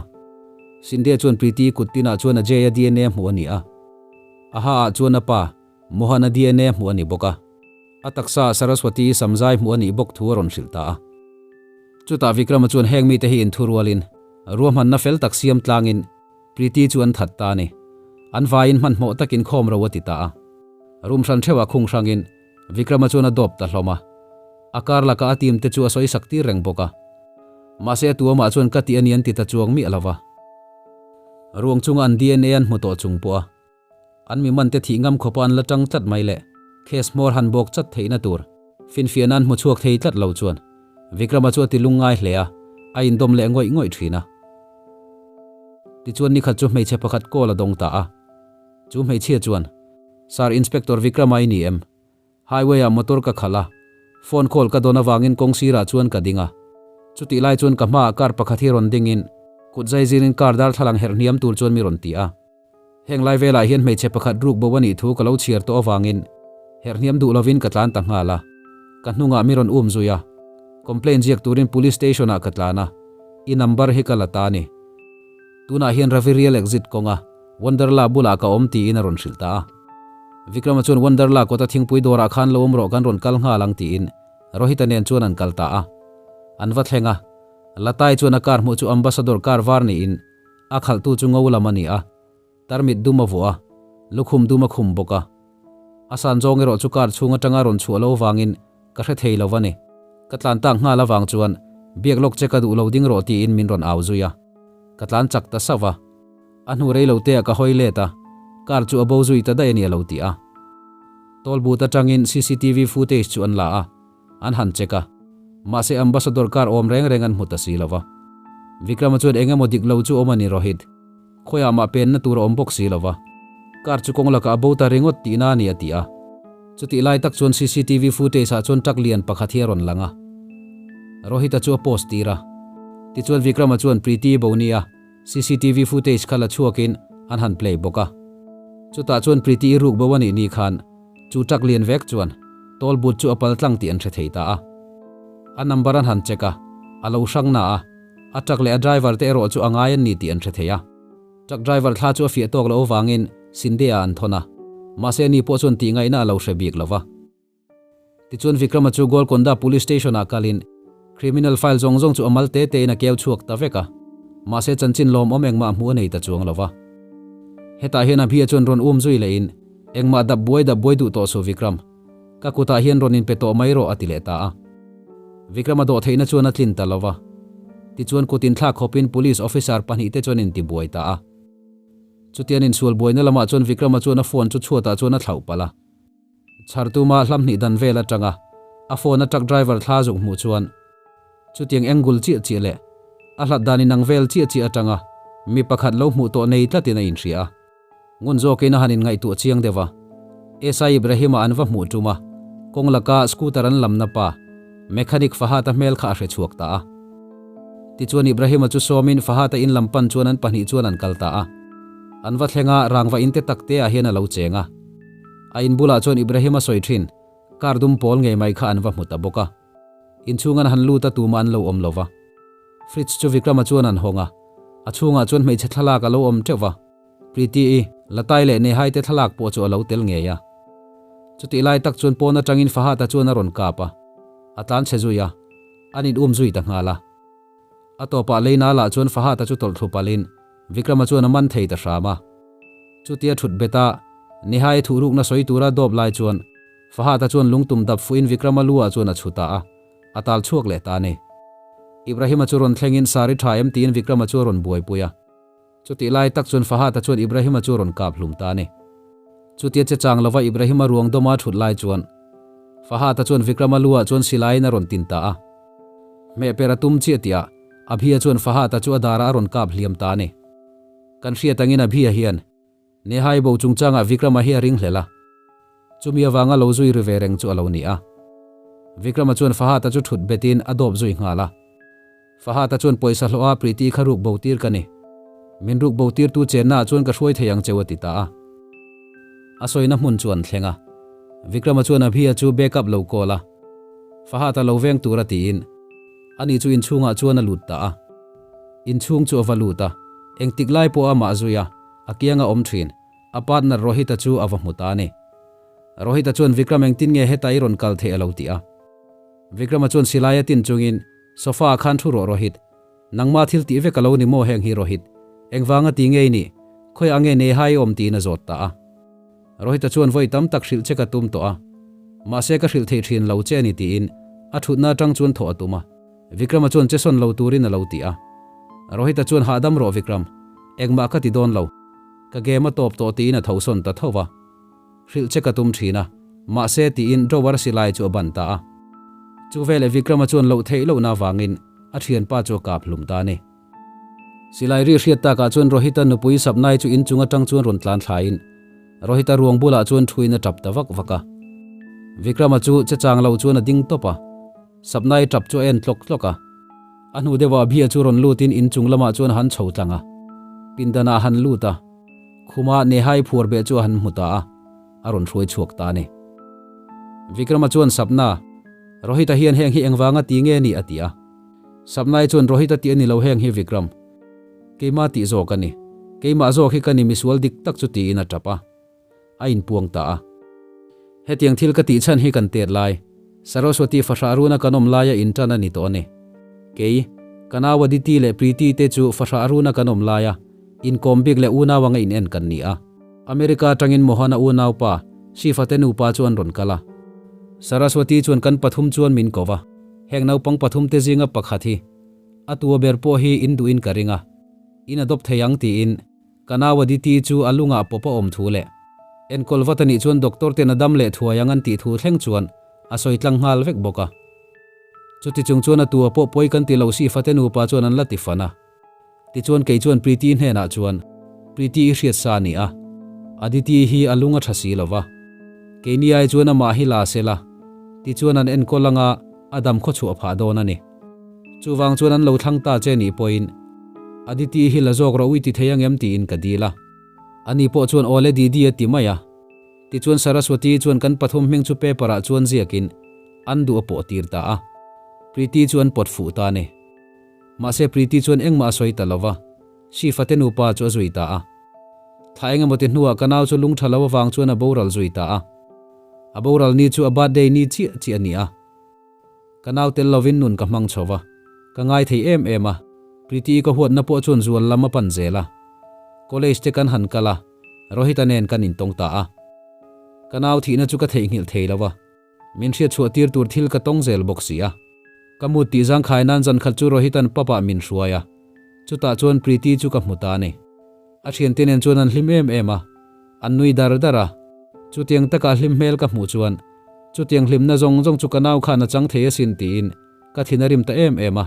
Sinde chuan Preeti-i kut tinah chuan Ajay-a DNA hmuh a ni a. A ha ah chuan a pa, Mohan-a DNA hmuh a ni bawk a. A taksa ah Saraswati-i samzai hmuh a nih bawk thu a rawn hrilh ta a. Chutah Vikrama chuan heng mite hi inthurualin ruahmanna fel tak siam tlangin Preeti chu an that ta a ni. An vaiin hmanhmawh takin khawm ro a ti ta a. Room hran theuhah khung hrangin Vikrama chuan a dawp ta hlawm a. A kar lakah a team te chu a sawi sak tir reng bawk a. Mahse a tuamah chuan ka tih a ni an ti ta chuang miah lo va. Ruang chunga an DNA an hmu tawh chung pawh a. An mi man te thih ngam khawpa an la tang tlat mai le. Case hmawr han bawk chat theihna tur finfiahna an hmu chhuak thei tlat lo chuan Vikrama chu a ti lungngai hle a, a indawm leh ngawih ngawih thin a. Tichuan nikhat chu hmeichhe pakhat call a dawng ta a. Chu hmeichhia chuan, Sir Inspector Vikrama i ni em? Highway ah motor ka khalh a, phone call ka dawn avangin kawng sirah chuan ka ding a. Chutih lai chuan ka hmaah car pakhat hi rawn dingin kut zai zirin car darthlalang herh hniam tur chuan mi rawn ti a. Heng lai velah hian hmeichhe pakhat ruk bo a nih thu ka lo chhiar tawh avangin herhniam duh lovin ka tlan ta nghal a. Ka hnungah mi rawn um zui a. Complaint ziak turin Police Station ah ka tlan a, i number hi ka la ta a ni. Tunah hian Ravi Real Exit kawnga Wonderla bulah ka awm tiin a rawn hrilh ta a. Vikrama chuan Wonderla kawta thingpui dawrah khan lo awm rawh kan rawn kal nghal ang tiin Rohita nen chuan an kal ta a. An va thleng a. Latai chuan a car hmuh chu Ambassador car var niin A khalhtu chu ngo lam a ni a, tarmit dum a vuah a, lukhum dum a khum bawk a. A san zawng erawh chu car chhung atanga rawn chhuah lo vangin ka hre thei lo a ni. Ka tlan tak nghal avang chuan biak lawk che ka duh lo ding rawh tiin min rawn au zui a. Ka tlan chak ta sauh va. A hnu rei lo te ah ka hawi let a, car chu a bo zui ta daih a ni a lo ti a. Toll booth atangin cctv footage chu an la a. An han check a, mahse Ambassador car awm reng reng an hmu ta si lo va. Vikrama chuan eng emaw dik lo chu awm a ni Rohit. Khawiah mah penna tur a awm bawk si lo va. Car chu kawng lakah a bo ta ringawt tihna a ni a ti a. Chutih lai tak chuan cctv footage ah chuan truck lian pakhat hi a rawn lang a. Rohit-a chu a post tir a. Tichuan Vikrama chuan Preeti bo nia cctv footage kha la chhuakin an han play bawk a. Chutah chuan Preeti i ruk bo a nih ni khan Chu truck lian vek chuan toll booth chu a pal tlang tih an hre thei ta a. A number an han check a, a lo hrang na a, a truck leh a driver te erawh chu a ngai an ni tih an hre thei a. Truck driver thla chu a fiah tawk loh avangin Sinde-ah an thawn a, mahse ani pawh chuan tih ngaihna a lo hre bik lo va. Tichuan Vikrama chu Golconda Police Station-ah kalin criminal file zawng zawng chu a mal te tein a keu chhuak ta vek a, mahse chanchin lawmawm engmah hmuh a nei ta chuang lo va. Hetah hian Abhi-a chuan rawn um zui lehin Engmah dap buai dap buai duh tawh suh Vikram. Ka kutah hian rawn inpe tawh mai rawh a ti leh ta a. Vikram a dawh theihna chuan a tlin ta lo va. Tichuan kut inthlak khawpin police officer pahnihte chuan inti buai ta a. Chutian insual buaina lamah chuan Vikrama chuan a phone chu chhuatah chuan a thlauh palh a. Chhar tuma hlam hnih dan vel atanga a phone a truck driver thla zuk hmuh chuan chutiang angle chiah chiah leh a hlat dan inang vel chiah chiah atanga mi pakhat lo hmuh tawh nei tlatin a inhria a. Ngun zawkin a han inngaihtuah chiang deuh a, SI Ibrahim-a an va hmuh tum a, kawng laka scooter an lamna pa, mechanic Fahad-a hmel kha a hre chhuak ta a. Tichuan Ibrahim-a chu sawmin Fahad-a in lam pan chuan an pahnih chuan an kal ta a. An va thleng a, rangva in te tak te ah hian a lo cheng a. A in bulah chuan Ibrahim-a sawi thin, car dum pawl ngei mai kha an va hmu ta bawk a. Inchhung an han lut a tumah an lo awm lo va. Fridge chu Vikrama chuan an hawng a, a chhungah chuan hmeichhe thlalak a lo awm teuh va. Preeti-i, Latai leh Nehai te thlalak pawh chu a lo tel ngei a. Chutih lai tak chuan pawn atangin Fahad-a chuan a rawn kap a, a tlan chhe zui a, an in um zui ta nghal a. A tawpah Leina lah chuan Fahad-a chu tawlh thlu palhin Vikrama chuan a man thei ta hram a. Chutia thut bet a, Nehai thuhrukna sawi tura dawp lai chuan Fahad-a chuan lungtum dap fuhin Vikrama lu ah chuan a chhu ta a, a tal chhuak leh ta a ni. Ibrahim-a chu rawn thlengin Sari tha em tiin Vikrama chu a rawn buaipui a. Chutih lai tak chuan Fahad-a chuan Ibrahim-a chu a rawn kap hlum ta a ni. Chutia che chang lova Ibrahim-a ruang dawma thut lai chuan Fahad-a chuan Vikrama lu-ah chuan silaiin a rawn tin ta a. Hmeh per a tum chiah tihah Abhi-a chuan Fahad-a chu a darah a rawn kap hliam ta a ni. Kan hriat angin Abhi-a hian Nehai bo chungchangah Vikrama hi a ringhlel a, chumi avanga lo zui ri ve reng chu a lo ni a. Vikrama chuan Fahad-a chu thut betin a dawp zui nghal a. Fahad-a chuan pawisa hlawha Preeti kha ruk bo tir ka ni. Min ruk bo tirtu chenna ah chuan ka hruai thei ang cheu a ti ta a. A sawina hmun chu an thleng a. Vikrama chuan Abhi-a chu backup lo call a, Fahad-a lo veng tur a tiin ani chu inchhungah chuan a lut ta a. Inchhung chu a va lut a, engtik lai pawh amah zui a, a kianga awm thin, a partner Rohit-a chu a va hmu ta a ni. Rohit-a chuan Vikram engtin nge heta i rawn kal theih a lo ti a. Vikrama chuan silai a tin chungin sofa-ah khan thu rawh Rohit, Nangma thil tih vek a lo ni maw heng hi Rohit? Engvanga ti nge i nih? Khawiah nge Neha i awm tiin a zawt ta a. Rohita chuan vawi tam tak hrilh che ka tum tawh a. Mahse ka hrilh thei thin lo che a ni tiin a thutna atang chuan thawh a tum a. Vikrama chuan che sawn lo turin a lo ti a. Rohita chuan hahdam rawh Vikram, engmah ka ti dawn lo. Ka game a tawp tawh tiin a tho sawn ta tho va. Hrilh che ka tum thin a, mahse tiin drawer silai chu a ban ta a. Chu veleh Vikrama chuan loh theih lohna avangin a thianpa chu a kap hlum ta a ni. Silai ri hriat takah chuan Rohita nupui Sapnai chu inchung atang chuan rawn tlan thlaiin Rohita ruang bulah chuan thuin a tap ta vak vak a. Vikrama chu che chang lo chuan a ding tawp a, Sapnai tap chu a en tlawk tlawk a. A hnu deuhah Abhia chu rawn lutin inchung lamah chuan a han chho tlang a, pindanah a han lut a. Khuma Nehai phuar beh chu a han hmu ta a, a rawn hruai chhuak ta a ni. Vikrama chuan Sapna, Rohita hian heng hi engvanga ti nge ni? a ti a. Sapnai chuan Rohita tih a ni lo heng hi Vikram. Keimah tih zawk a ni. Keimah zawk hi ka ni misual dik tak chu tiin a tap a. A inpuang ta a. Hetiang thil ka tih chhan hi kan tet lai. Saraswati fahrah runa kan awm laia intan a ni tawh a ni. Kei, ka nau Aditi leh Preeti te chu fahrah runa kan awm laia inkawm bik leh unau anga inen kan ni a. America atangin Mohana unaupa Shifa te nupa chu an rawn kal a. Saraswati chuan kan pathum chuan min ko va, heng naupang pathum te zinga pakhat hi a tua ber pawh hi in duhin ka ring a, in adopt thei ang tiin Ka nau Aditi chu a lungah pawp a awm thu leh enkawl vat a nih chuan doctor ten a dam leh thuai ang an tih thu thleng chuan a sawi tlang nghal vek bawk a. Chuti chung chuan a tua pawh pawi kan ti lo si fate nupa chuan an la ti fan a. Tichuan kei chuan Preeti hnenah chuan, Preeti i hriat sa a ni a, Aditi hi a lung a tha si lo va, keini ai chuan amah hi la se la, tichuan an enkawl anga a dam khawchhuah phah dawn a ni. Chuvang chuan an lo thlang ta che nih pawhin Aditi hi la zawk rawh ui ti thei angem tiin ka dil a. Ani pawh chuan awle Didi a ti mai a. Tichuan Saraswati chuan kan pathum hming chu paper ah chuan ziakin an duh a pawh tir ta a. Preeti chu an pawt fuh ta a ni. Mahse Preeti chuan engmah a sawi ta lo va, Shifa te nupa chu a zui ta a. Thla engemaw ti hnuah ka nau chu lung tha lo avang chuan a boral zui ta a. A boral ni chu a birthday ni chiah chiah a ni a. Ka nau tel lovin nun ka hmang chho va, ka ngai thei em em a, Priti ka huatna pawh chuan zual lam a pan zel a. College te kan han kal a, Rohit-a nen kan intawng ta a. Ka nau thihna chu ka theihnghilh thei lo a, min hriatchhuah tir tur thil ka tawng zel bawk si a. Ka mut tih zangkhai nan zan khat chu Rohit-a'n pub ah min hruai a, chutah chuan Priti chu ka hmu ta a ni. A thiante nen chuan an hlim em em a, an nui dar dar a. Chutiang taka hlim hmel ka hmuh chuan chutiang hlimna zawng zawng chu ka nau khan a chang thei asin tiin ka thin a rim ta em em a.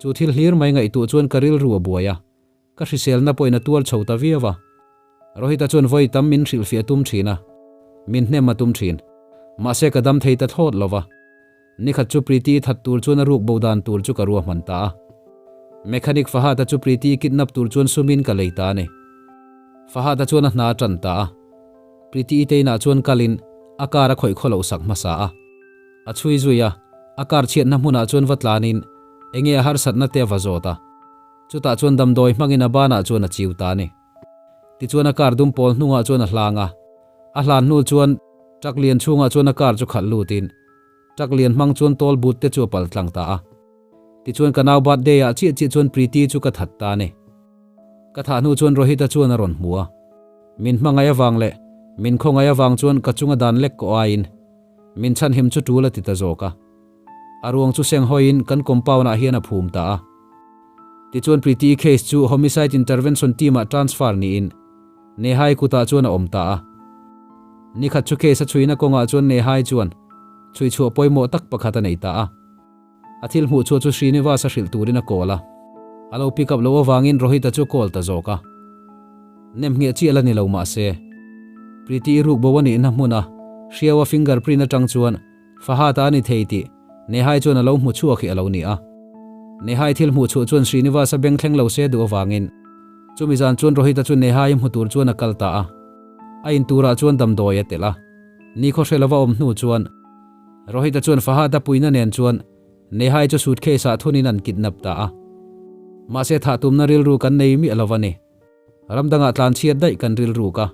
Chu thil hlir mai ngaihtuah chuan ka rilru a buai a, ka hriselna pawhin a tuar chho ta viau a. Rohit-a chuan vawi tam min hrilhfiah a tum thin a, min hnem a tum thin. Mahse ka dam thei ta thlawt lo va. Nikhat chu Preeti that tur chuan a ruk bo dan tur chu ka ruahman ta a. Mechanic Fahad-a chu Preeti kidnap tur chuan sumin ka lei ta a ni. Fahad-a chuan a hna a tan ta a. Preeti te inah chuan kalin a car a khawih khawloh sak hmasa a. A chhui zui a, a car chhiatna hmunah chuan va tlanin enge a harsatna te a va zawt a. Chutah chuan damdawi hmangin a banah chuan a chiu ta a ni. Tichuan a car dum pawl hnungah chuan a hlang a. A hlan hnu chuan truck lian chhungah chuan a car chu khalh lutin Truck lian hmang chuan toll booth te chu a pal tlang ta a. Tichuan ka nau birthday ah chiah chiah chuan Preeti chu ka that ta a ni. Ka thah hnu chuan Rohit-a chuan a rawn hmu a. Min hmangaih avang leh min khawngaih avang chuan ka chunga dan lek kawh aiin min chhanhim chu tul a ti ta zawk a. A ruang chu seng hawiin kan compound ah hian a phum ta a. Tichuan Preeti case chu Homicide Intervention Team ah transfer niin Nehai kutah chuan a awm ta a. Nikhat chu case a chhuina kawngah chuan Nehai chuan chhui chhuah pawimawh tak pakhat a nei ta a. A thil hmuh chhuah chu Srinivas a hrilh turin a call a. A lo pick up loh avangin Rohit-a chu call ta zawk a. Nem ngheh chiah la ni lo mahse, Preeti i ruk bo a nihna hmuna Hriau-a finger print atang chuan Fahad-a a ni thei tih Nehai chuan a lo hmu chhuak hi a lo ni a. Nehai thil hmuh chhuah chuan Srinivas-a beng thleng lo se duh avangin. Chumi zan chuan Rohit-a chu Neha-i hmu tur chuan a kal ta a. A in turah chuan damdawi a telh a. Nikhaw hre lova awm hnu chuan Rohit-a chuan Fahad-a puina nen chuan Neha-i chu suitcase-ah thunin an kidnap ta a. Mahse thah tumna rilru kan nei miah lo va ni. Ram dangah tlan chhiat daih kan rilruk a.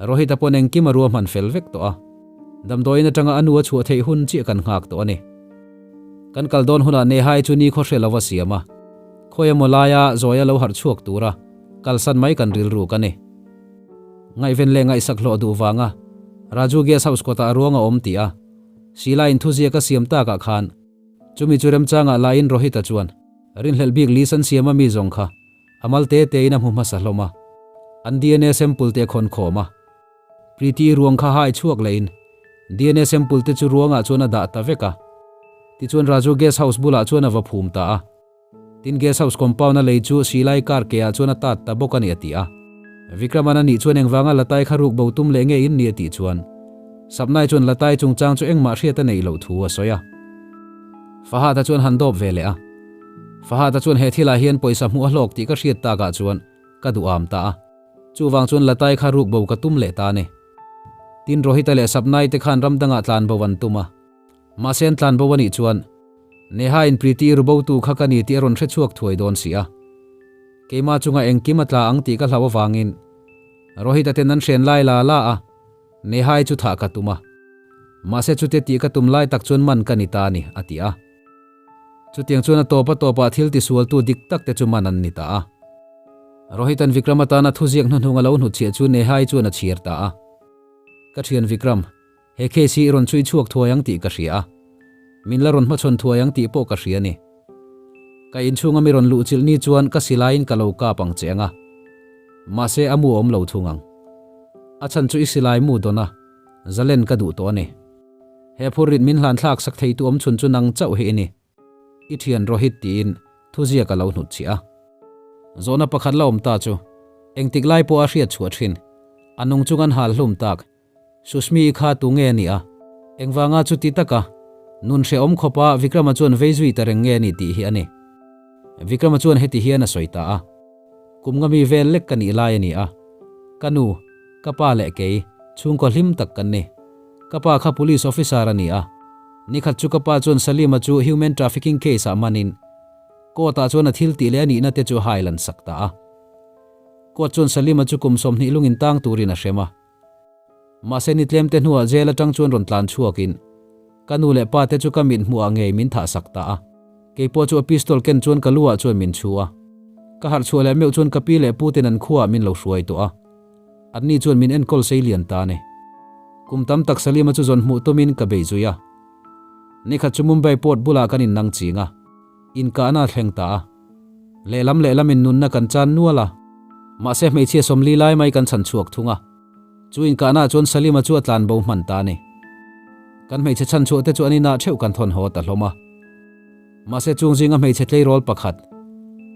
Rohit-a pawn engkim a ruahman fel vek tawh a. Damdawiin atanga a nu a chhuah theih hun chiah kan nghak tawh a ni. Kan kal dawn hunah Nehai chu nikhaw hre lova siam a. Khawi emaw laia Zawia lo harh chhuak tura kalsan mai kan rilruk a ni. Ngaihven leh ngaihsak hlawh duh vanga Raju Guest House kawtah a ruang a awm tih a Sheila-in thuziak a siam takah khan chumi chu remchangah lain Rohit-a chuan rinhlelh bik list an siam a mi zawng kha A mal te tein a hmu hmasa hlawm a, an dna sample te a khawn khawm a. Preeti ruang kha hai chhuak lehin dna sample te chu ruangah chuan a dah ta vek a. Tichuan Raju guest house bulah chuan a va phum ta a. Tin guest house compound a lei chu Silai car ke ah chuan a tat ta bawk a ni a ti a. Vikraman a nih chuan engvanga Latai kha ruk bo tum leh nge in ni a tih chuan Sapnai chuan Latai chungchang chu engmah hriat a neih loh thu a sawi a. Fahad-a chuan han dawp ve leh a. Fahad-a chuan he thilah hian pawisa hmuh a hlawk tih ka hriat takah chuan ka duh am ta a. Chuvang chuan Latai kha ruk bo ka tum leh ta a ni. Tin Rohit-a leh Sapnai te khan ram dangah tlan bo an tum a. Mahse an tlan bo a nih chuan Neha-in Preeti ru botu kha ka ni tih a rawn hre chhuak thuai dawn si a. Keimah chungah engkim a tla ang tih ka hlauh avangin Rohit-a ten an hren lai la la a, Nehai chu thah ka tum a. Mahse chute tih ka tum lai tak chuan man ka ni ta a ni, a ti a. Chutiang chuan a tawp a tawpah thil tisualtu dik tak te chu man an ni ta a. Rohit-a'n Vikram atana thuziak hnuhnung a lo hnutchhiah chu Nehai chuan a chhiar ta a. Ka thian Vikram, he case hi i rawn chhui chhuak thuai ang tih ka hria a. Min la rawn hmachhawn thuai ang tih pawh ka hria a ni. Ka inchhunga mi rawn luhchilh ni chuan ka silaiin ka lo kap ang che ang a. Mahse a mu a awm lo thung ang. A chhan chu i silai mu dawn a, zalen ka duh tawh a ni. He phurrit min hlan thlak sak theitu awm chhun chu nang chauh hi i ni. I thian Rohit tiin thuziak a lo hnutchhiah a. Zawhna pakhat la awm ta chu engtik lai pawh a hriat chhuah thin. A nung chung an hal hlum tak. Sushmi i kha tu nge a nih a? Engvanga chuti taka nun hrehawm khawpa Vikrama chuan vei zui ta reng nge a nih tih hi a ni. Vikrama chuan heti hian a sawi ta a, Kum nga mi vel lek ka nih lai a ni a. Ka nu, ka pa leh kei, chhungkaw hlim tak kan ni. Ka pa kha police officer a ni a. Nikhat chu ka pa chuan Salima chu human trafficking case ah manin court ah chuan a thil tih leh a nihna te chu a hailan sak ta a. Court chuan Salima chu kum 20 lungin tang turin a hrem a. Mahse ni tlemte hnuah jail atang chuan rawn tlan chhuakin ka nu leh pa te chu ka mit hmuhah ngei min thah sak ta a. Keipawh chu a pistol ken chuan ka lu ah chuan min chhu a. Ka harh chhuah leh meuh chuan ka pi leh pu ten an khuaah min lo hruai tawh a. Anni chuan min enkawl sei lian ta a ni. Kum tam tak Salima chu zawn hmuh tumin ka bei zui a. Nikhat chu Mumbai port bulah kan innang ching a. Inkahna a thleng ta a. Lehlam lehlamin nunna kan chan nual a. Mahse hmeichhia 40 lai mai kan chhan chhuak thung a. Chu inkahnaah chuan Salima chu a tlan bo hman ta a ni. Kan hmeichhe chhan chhuah te chu an inah theuh kan thawn haw ta hlawm a. Mahse chung zinga hmeichhe tleirawl pakhat,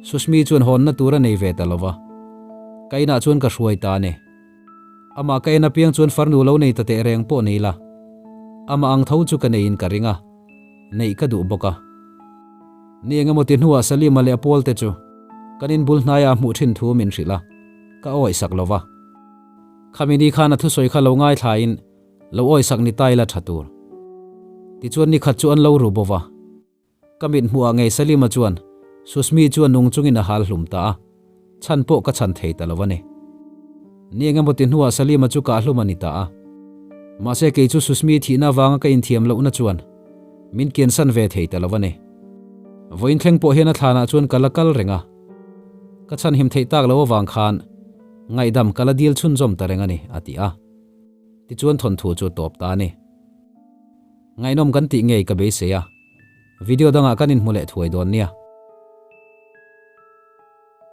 Sushmi chuan hawnna tur a nei ve ta lo va. Ka inah chuan ka hruai ta a ni. Amah ka en apiang chuan farnu lo nei ta teh reng pawh ni la. Amah ang tho chu ka neiin ka ring a, neih ka duh bawk a. Ni engemaw ti hnuah Salima leh a pawlte chu kan inbul hnaiah a hmuh thin thu min hrilh a, ka awihsak lo va. Khami ni khan a thusawi kha lo ngaithlain lo awisak ni ta ila tha tur. Tichuan ni khat chu an lo ru bo va. Ka mit hmuhah ngei Salima chuan Sushmi chu a nung chungin a hal hlum ta a, chhan pawh ka chhan thei ta lo a ni. Ni engemaw ti hnuah Salima chu kah hlum a ni ta a. Mahse kei chu Sushmi thihna avanga ka inthiam lohna chuan min kiansan ve thei ta lo a ni. Vawiin thleng pawh hian a thlanah chuan ka la kal reng a. Ka chhanhim theih tak lo avang khan Ngaihdam ka la dil chhunzawm ta reng a ni, a ti a. Tichuan thawnthu chu a tawp ta a ni. Ngaihnawm kan tih ngei ka beisei a. Video dangah kan inhmu leh thuai dawn nia.